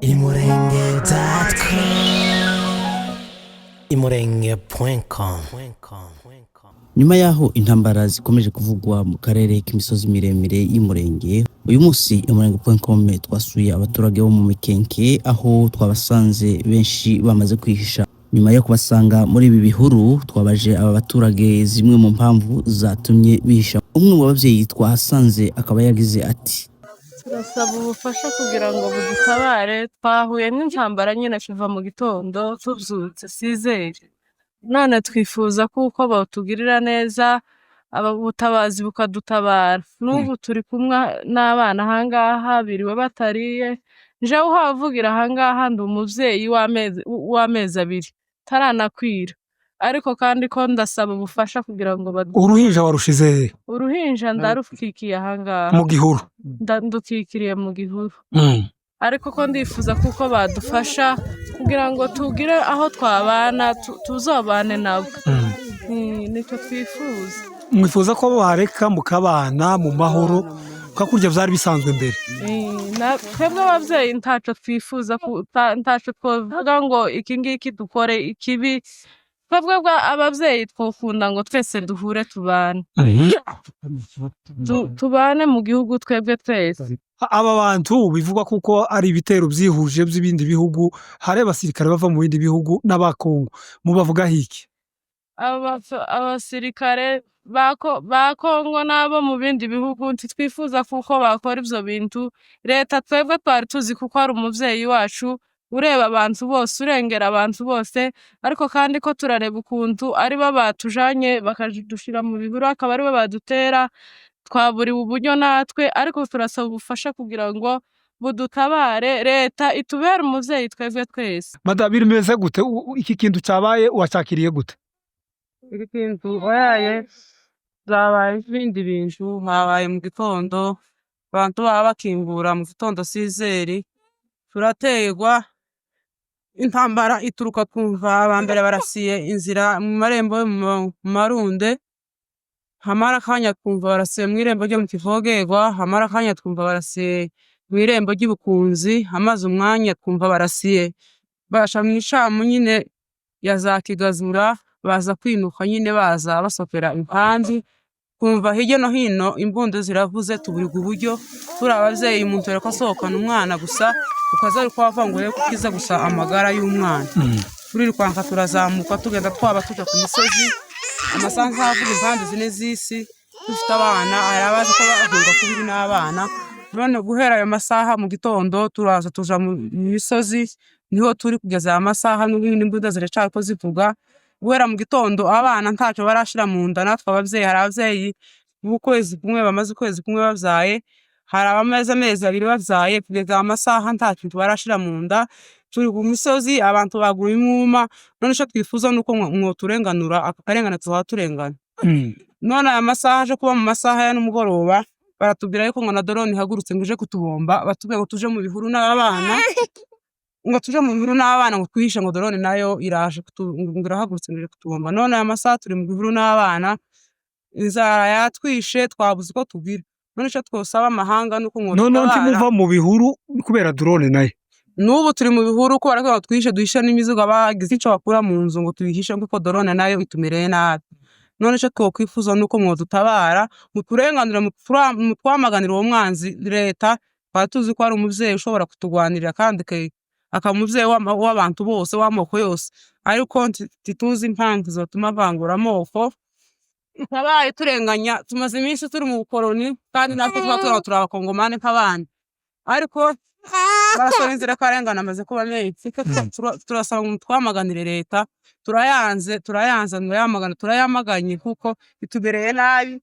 Imurenge.com, imurenge.com. Nyuma y'aho intambara zikomeje kuvugwa mu karere k'imisozi miremire y'Umurenge, uyu munsi imurenge.com twasuye abaturage bo mu Mikenke, aho twabasanze benshi bamaze kwihisha. Nyuma yo kubasanga muri ibi bihuru, twabaje aba baturage zimwe mu mpamvu zatumye bihisha. Umwe mu babyeyi twahasanze akaba yagize ati: Turasaba ubufasha kugira ngo budutabare. Twahuye n'intambara nyine kuva mu gitondo tubyutse 6h, none twifuza kuko batugirira neza, aba ubutabazi bukadutabara. N'ubu turi kumwe n'abana ahangaha, biriwe batariye. Njewe uhavugira ahangaha ndi umuvyeyi w'amezi 2 taranakwira, ariko kandi ko ndasaba ubufasha kugira ngo Uruhinja warushize he? Uruhinja ndarukikiye ahangaha. Mu gihuru? Ndukikiriye mu gihuru, ariko ko ndifuza kuko badufasha kugira ngo tugire aho twabana, tuzobane nabo. Nicyo twifuza. Mwifuza ko bareka mukabana mu mahoro nka kurya byari bisanzwe mbere? Twebwe ababyeyi ntaco twifuza, ntaco twovuga ngo iki ngiki dukore ikibi. Twebwe ababyeyi twokunda ngo twese duhure, tubane, tubane mu gihugu twebwe twese. Aba bantu bivugwa kuko ari ibitero byihuje by'ibindi bihugu, hari abasirikare bava mu bindi bihugu n'abakongo, mubavugaho iki? Abasirikare ba Kongo n'abo mu bindi bihugu, ntitwifuza kuko bakora ivyo bintu. Leta twebwe twari tuzi kuko ari umuvyeyi wacu, ureba abantu bose, urengera abantu bose, ariko kandi ko turareba ukuntu aribo batujanye bakadushira mu bihuru, akaba aribo badutera. Twaburiwe uburyo natwe, ariko turasaba ubufasha kugira ngo budutabare, leta itubere umuvyeyi twebwe twese. Madamu, bimeze gute? Iki kintu cyabaye wacakiriye gute? Iki kintu oyaye zabaye ibindi bintu. Habaye mu gitondo, abantu baba bakingura mu gitondo 6h, turategwa intambara ituruka, twumva abambere barasiye inzira mu marembo yo mu Marunde, hamara akanya twumva barasiye mu irembo ryo mu Kivogerwa, hamara akanya twumva barasiye mu irembo ry'Ibukunzi, hamaze umwanya twumva barasiye basha mu ishamu nyine ya za Kigazura, baza kwinuka nyine, baza basokera inkambi. Twumva hirya no hino imbunda ziravuze, tuburirwa uburyo. Turi ababyeyi, umuntu yariko asohokana umwana gusa, ukaza ariko wava ngo urebe gukiza gusa amagara y'umwana. Turirukanka, turazamuka, tugenda twaba tuja ku misozi, amasaha nkavuga impande zine z'isi, dufite abana. Hari abaza ko bahunga kubiri n'abana. None guhera ayo masaha mu gitondo turaza tuja mu misozi, niho turi kugeza aya masaha. N'ubundi imbunda ziracariko zivuga guhera mu gitondo. Abana ntacyo barashira mu nda. Natwe ababyeyi, hari ababyeyi b'ukwezi kumwe, bamaze ukwezi kumwe babyaye, hari abamaze amezi 2 babyaye. Kugeza aya masaha nta kintu barashira mu nda. Turi ku misozi, abantu baguye umwuma. None ico twifuza nuko mwoturenganura aka karengane tuhora turengana. None aya masaha aje kuba mu masaha ya nimugoroba, baratubwira yuko ngo na drone ihagurutse ngo ije kutubomba. Batubwira ngo tuje mu bihuru n'abana, ngo tuje mu bihuru n'abana, ngo twihishe, ngo drone nayo iraje, ngo irahagurutse, ngo ije kutubomba. None aya masaha turi mu bihuru n'abana, inzara yatwishe, twabuze uko tugira. None ico twosaba amahanga nuko Noneho mwodutabara. ntimuva mu bihuru kubera drone nayo? N'ubu turi mu bihuru kubera ko twihishe, duhishe n'imizigo, abagize ico bakura mu nzu ngo tuyihishe, kuko drone nayo itumereye nabi. None ico twokwifuza nuko mwodutabara, muturenganure, mutwamaganire uwo mwanzi. Leta twari tuzi ko ari umuvyeyi ushobora kutugwanirira, kandi akaba umuvyeyi w'abantu bose, w'amoko yose, ariko ntituzi impamvu zotuma avangura amoko. Tabaye turenganya, tumaze iminsi turi mu bukoroni, kandi natwe tuba turi turi abakongomani nk'abandi, ariko amaraso y'inzirakarengane amaze kuba menshi. Turasaba ngo twamaganire leta. Turayanze, turayanze, muyamagane, turayamaganye kuko itubereye nabi.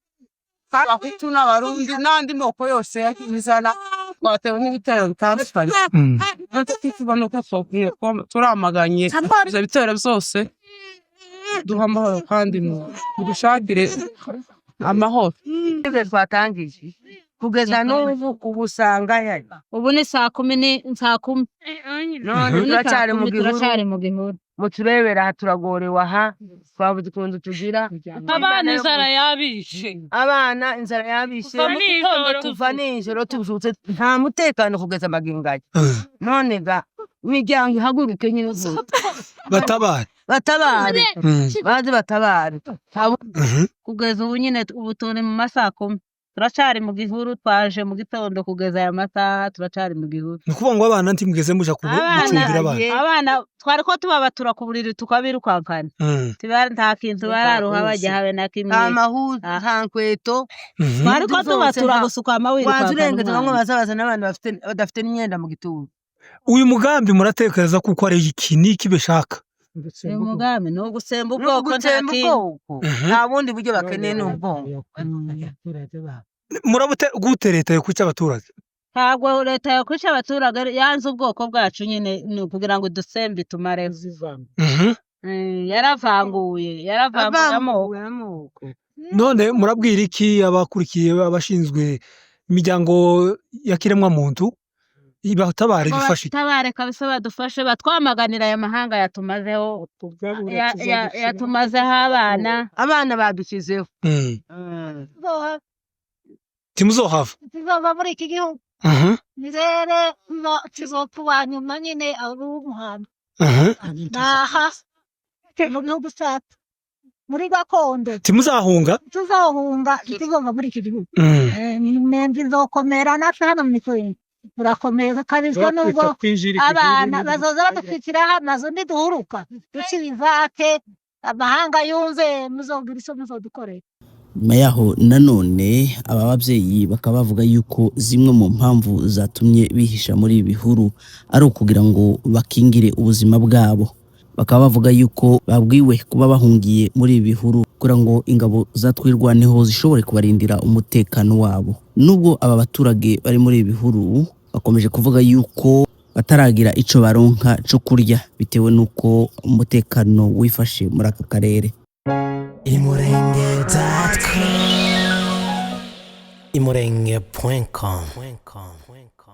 Kandi Abahutu n'Abarundi n'andi moko yose y'izana twatewe n'ibitero bitandukanye. Natwe twifuza nuko twokwiye turamaganye ivyo bitero byose, duha amahoro kandi mudushakire amahoro. Ibyo twatangije kugeza n'ubu, ubu usanga Ubu ni saa 10, ni saa 10. None Ubu ni saa turacyari mu 10, gihuru. Turacyari mu gihuru. Muturebera aha, turagorewe aha, twabuze ukuntu tugira. Abana inzara yabishe. Abana inzara yabishe. Kuva mu gitondo. Kuva nijoro tubyutse nta mutekano kugeza magingo aya. None ga imiryango ihaguruke nyine ubu. Batabare. Batabare. Baze batabare. Kugeza ubu nyine, ubu turi mu masaha 10, turacari mu gihuru. Twaje mu gitondo, kugeza aya masaha turacari mu gihuru. Ni ukuvuga ngo abana ntimugeze muja Abana- gucumbira abana? Abana twari ko tubabatura ku buriri tukabirukankana. Nta kintu bararuha bajya habe na kimwe. Nta mahuzu, nta nkweto. Twari ko Zose tubatura gusa ukama waza wirukankana urengeza bamwe umwana. baza bazana abana badafite n'imyenda mu gituza. Uyu mugambi muratekereza kuko ari iki n'iki bishaka? Uyu mugambi ni ugusemba Ni ubwoko, nta ugutsemba kindi. ubwoko. Nta bundi buryo bakeneye, ni ubwoko. Murabute gute leta yo kwica abaturage? Ntabwo leta yakwica abaturage, yanze ubwoko bwacu nyine, ni ukugira ngo idusembe itumareho. Yaravanguye, yaravanguye amoko. Avanguye amoko. None murabwira iki abakurikiye, abashinzwe imiryango ya kiremwamuntu ibatabare, Ngo bifashe iki? batabare kabisa, badufashe, batwamaganira aya mahanga yatumazeho yatumazeho abana. Abana badushyizeho. Timuzohava. Tuzova muri iki gihugu. Nirere tuzopfa uwa nyuma nyine ari uw'umuhanda. Naha mu gihugu cyacu muri gakondo. Timuzahunga. Tuzahunga, tuzova muri iki gihugu. Imembe izokomera, natwe hano mu Mikenke turakomeza kabisa, nubwo abana bazoza badutwikiraho amazu niduhuruka duca ibivake, amahanga yumve muzogira icyo muzodukorera. Nyuma yaho nanone aba babyeyi bakaba bavuga yuko zimwe mu mpamvu zatumye bihisha muri ibi bihuru ari ukugira ngo bakingire ubuzima bwabo. Bakaba bavuga yuko babwiwe kuba bahungiye muri ibi bihuru kugira ngo ingabo za Twirwaneho zishobore kubarindira umutekano wabo. Nubwo aba baturage bari muri ibi bihuru bakomeje kuvuga yuko bataragira ico baronka co kurya bitewe n'uko umutekano wifashe muri aka karere. Imurenge.com. Imurenge.com.